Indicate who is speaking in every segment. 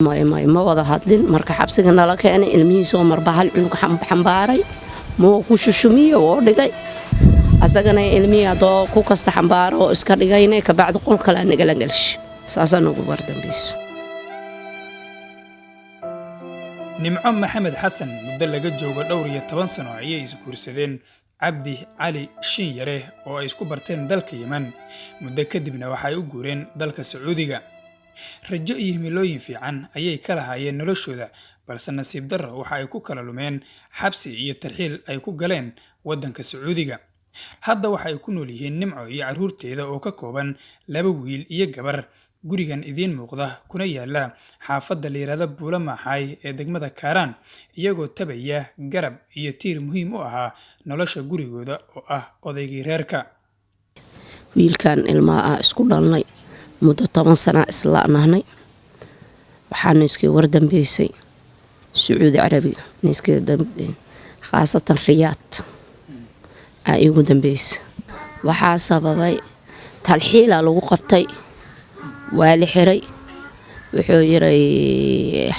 Speaker 1: May, ma wada hadlin. Marka xabsiga nala keenay, ilmihiisoo marba hal cunug xambaaray, muu ku shushumiye oo dhigay, asagana ilmihii haddoo ku kasta xambaaro oo iska dhigayna, kabacdi qol kalea nagala gelshay. Saasaa nagu wardambayso.
Speaker 2: Nimco Maxamed Xasan muddo laga joogo dhowr iyo toban sano ayay isguursadeen Cabdi Cali Shinyare oo ay isku barteen dalka Yemen. Muddo kadibna waxay u guureen dalka Sacuudiga. Rajo iyo himilooyin fiican ayay ka lahaayeen noloshooda, balse nasiib darro waxa ay ku kala lumeen xabsi iyo tarxiil ay ku galeen waddanka Sacuudiga. Hadda waxa ay ku nool yihiin Nimco iyo carruurteeda oo ka kooban laba wiil iyo gabar gurigan idiin muuqda, kuna yaala xaafadda la yidhaahdo Buulo Maaxaay ee degmada Kaaraan, iyagoo tabaya garab iyo tiir muhiim u ahaa nolosha gurigooda oo ah odaygii reerka.
Speaker 1: Wiilkan ilmaha ah isku dhalnay, muddo 10 sanaa isla nahnay. Waxaana iskii wardambeysay Sacuudi Carabiga, khaasatan Riyaad aa iigu dambeysay. Waxaa sababay talxiilaa lagu qabtay, waa la xiray. Wuxuu yiray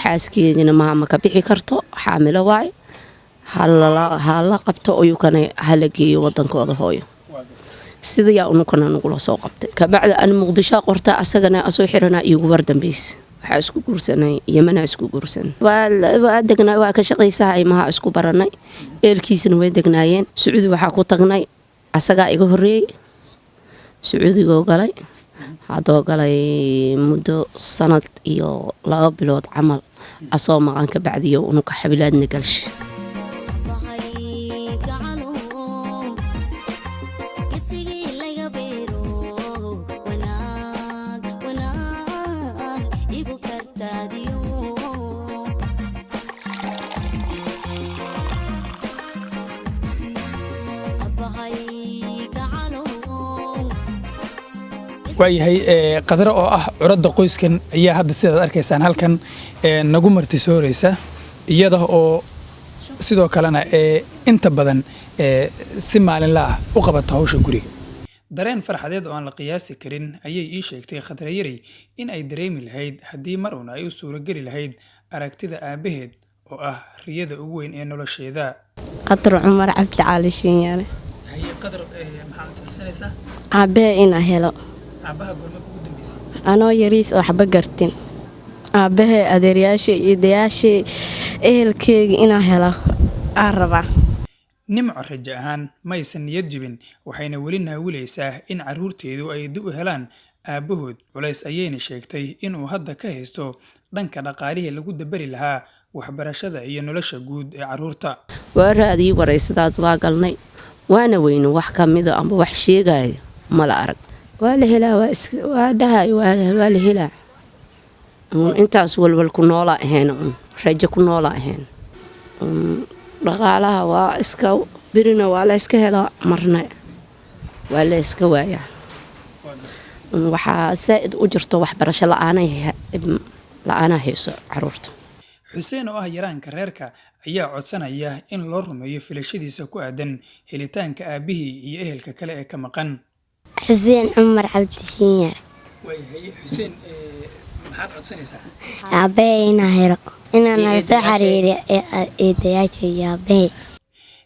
Speaker 1: xaaskeedina maama ka bixi karto, xaamilo waaye, hala qabto, uyukana hala geeyo wadankooda hooyo. Sidayaa unukana nagula soo qabtay. Kabacdi an Muqdishoa qorta, asagana asoo xiranaa iigu wardambeysa. Waxaa isku guursanay Yemanaa isku guursanay, waa degnaa, waa ka shaqaysaha, imaha isku baranay, eelkiisana way degnaayeen. Sacuudi waxaa ku tagnay asagaa iga horreeyey. Sacuudigoo galay, haddoo galay muddo sanad iyo 2 bilood camal asoo maqan, ka bacdiyo unuka xabilaadna galshay.
Speaker 2: Waayahay, Qadre oo ah curadda qoyskan ayaa hadda sidaad arkaysaan halkan nagu martisooreysa, iyada oo sidoo kalena inta badan si maalinla ah u qabata hawsha guriga. Dareen farxadeed oo aan la qiyaasi karin ayay ii sheegtay Khadre Yari in ay dareemi lahayd haddii mar uun ay u suurogeli lahayd aragtida aabbaheed oo ah riyada ugu weyn ee nolosheeda.
Speaker 3: Qadar Cumar Cabdi Cali Shiinyaale.
Speaker 2: Haye Qadar, maxaad tusinaysaa?
Speaker 3: Aabbahee inaa helo.
Speaker 2: Aabbaha goorma kugu dambeysay?
Speaker 3: Anoo yariis oo waxba gartin. Aabbahee, adeeryaashay iyo dayaashay, ehelkeyga inaa helo aan rabaa.
Speaker 2: Nimco rajo ahaan maysan niyad jibin, waxayna weli naawilaysaa in carruurteedu ay dib u helaan aabbahood. Culays ayayna sheegtay inuu hadda ka haysto dhanka dhaqaalihii lagu dabari lahaa waxbarashada iyo nolosha guud ee carruurta.
Speaker 1: Waa raadii waraysadaad waa galnay, waana weyne wax ka mida amba wax sheegaayo mala arag. Waa la helaa, waa dhahay, waa la helaa. Intaas walwal ku noolaa ahayn, uun rajo ku noolaa ahayn. Dhaqaalaha waa iska birina, waa la iska helaa, marna waa la iska waayaa. Waxaa saa'id u jirto waxbarasho la-aanaa hayso caruurta.
Speaker 2: Xuseen oo ah yaraanka reerka ayaa codsanaya in loo rumeeyo filashadiisa ku aadan helitaanka aabbihii iyo ehelka kale ee ka maqan.
Speaker 4: Xuseen Cumar Cabdi Shiinyar.
Speaker 2: Waayahay Xuseen, maxaad codsanaysaa?
Speaker 4: Aabbahey inaa helo, inaan nala soo xiriiriyo eedayaasha iyo aabbahey.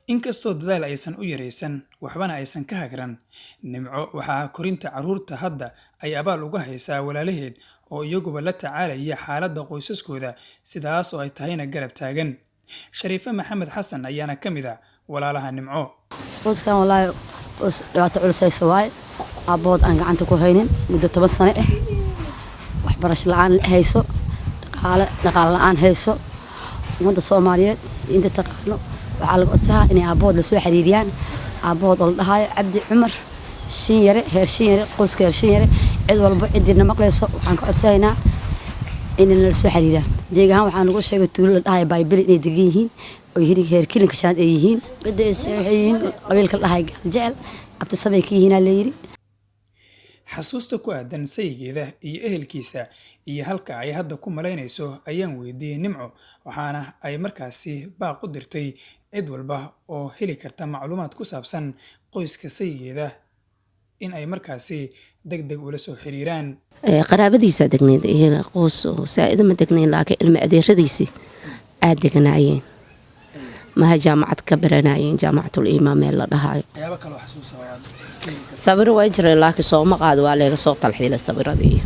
Speaker 2: Inkastoo dadaal aysan u yaraysan, waxbana aysan ka hagran, Nimco waxaa korinta carruurta hadda ay abaal uga haysaa walaalaheed oo iyaguba la tacaalaya xaaladda qoysaskooda, sidaas oo ay tahayna garab taagan. Shariife Maxamed Xasan ayaana ka mid a walaalaha Nimco.
Speaker 5: Qoyskan wallaahi qoys dhibaato culus haysa waaye. Aabbahood aan gacanta ku haynin muddo 10 sano ah, waxbarasho la-aan hayso, dhaqaale la-aan hayso. Ummadda Soomaaliyeed iyo inta taqaano waxaa laga codsahaa inay aabbahood lasoo xiriiriyaan, aabbahood oo la dhahaayo Cabdi Cumar Shinyare, heer Shinyare, qoyska heer Shinyare. Cid walba ciddina maqlayso waxaan ka codsanaynaa inay nala soo xiriiraan. Deeg ahaan waxaa nagu sheegay tuulo la dhahayo Baybili inay degan yihiin oo heer kilinka shanaad ay yihiin. Cidda waxay yihiin qabiilka la dhahayo Gaal Jecel, abtisamay ka yihiin aa layidhi.
Speaker 2: Xasuusta ku aadan sayigeeda iyo ehelkiisa iyo halka ay hadda ku malaynayso ayaan weydiiyey Nimco, waxaana ay markaasi baaq u dirtay cid walba oo heli karta macluumaad ku saabsan qoyska sayigeeda in ay markaasi Deg deg ula soo xiriiraan.
Speaker 1: Qaraabadiisaa degneyd, ehel qoys oo saa-ida ma degnayn, laakiin ilma adeeradiisii aad degnaayeen, maha jaamacad ka baranayeen, Jaamacatul Iimaan meel la dhahayo. Sawiro way jireen, laakiin sooma qaado, waa leega soo talxiilay sawiradii.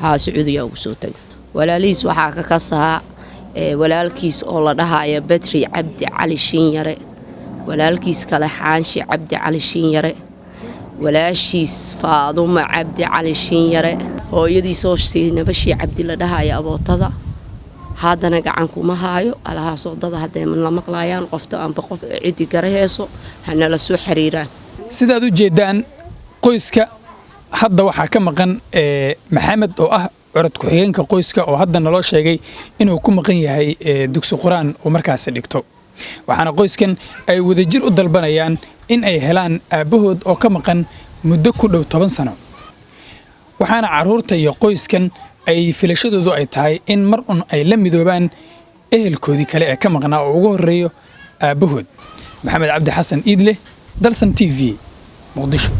Speaker 1: Haa, Sacuudiya ugu soo tagay. Walaalihiis waxaa ka kasaa walaalkiis oo la dhahaya Badri Cabdi Cali Shiinyare, walaalkiis kale Xaanshi Cabdi Cali Shiinyare, walaashiis Faaduma Cabdi Cali Shiinyare, hooyadiisoo Siinabashii Cabdi la dhahaya abootada. Haddana gacan kuma haayo alahaasoo dada. Hadday la maqlaayaan qofta amba qof ciddi gara heeso, hanala soo xiriiraan.
Speaker 2: Sidaad u jeeddaan, qoyska hadda waxaa ka maqan Maxamed oo ah curad ku-xigeenka qoyska, oo hadda naloo sheegay inuu ku maqan yahay dugsi qur-aan oo markaasi dhigto. Waxaana qoyskan ay wadajir u dalbanayaan in ay helaan aabbahood oo ka maqan muddo ku dhow 10 sano. Waxaana carruurta iyo qoyskan ay filashadoodu ay tahay in mar un ay la midoobaan ehelkoodii kale ee ka maqnaa oo ugu horreeyo aabbahood. Maxamed Cabdi Xasan Iidleh, Dalsan TV, Muqdisho.